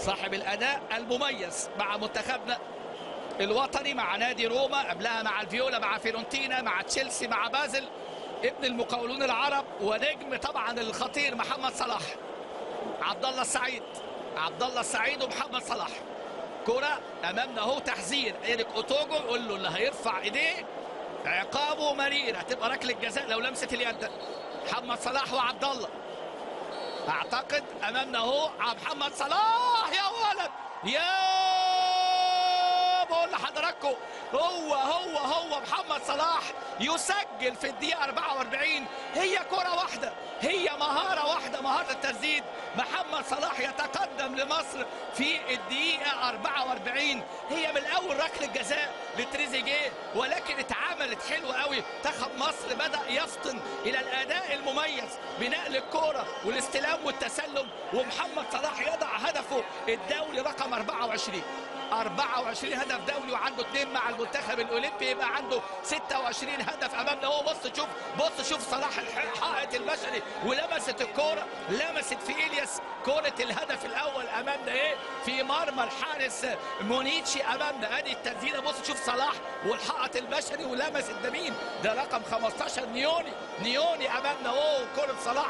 صاحب الاداء المميز مع منتخبنا الوطني، مع نادي روما، قبلها مع الفيولا، مع فيرونتينا، مع تشيلسي، مع بازل، ابن المقاولون العرب، ونجم طبعا الخطير محمد صلاح. عبد الله السعيد، عبد الله السعيد ومحمد صلاح. كرة امامنا اهو، تحذير ايريك اوتوجو يقول له اللي هيرفع ايديه عقابه مرير، هتبقى ركلة جزاء لو لمست اليد. محمد صلاح وعبد الله، اعتقد امامنا اهو محمد صلاح، يا ولد يا بقول لحضراتكم هو هو هو محمد صلاح يسجل في الدقيقة 44. هي كرة واحدة، هي مهارة واحدة، مهارة التسديد. محمد صلاح يتقدم لمصر في الدقيقة 44. هي من الأول ركلة جزاء لتريزيجيه، ولكن اتعملت حلوة قوي. منتخب مصر بدأ يفطن إلى الأداء المميز بنقل الكرة والاستلام والتسلم، ومحمد صلاح يضع هدفه الدولي رقم 24. 24 هدف دولي، وعنده 2 مع المنتخب الاولمبي، يبقى عنده 26 هدف امامنا اهو. بص شوف، بص شوف صلاح الحائط البشري، ولمست الكورة، لمست في الياس كورة الهدف الاول امامنا ايه في مرمى الحارس مونيتشي امامنا. ادي التسديده، بص شوف صلاح والحائط البشري ولمست ده مين؟ ده رقم 15 نيوني، نيوني امامنا اهو، كورة صلاح.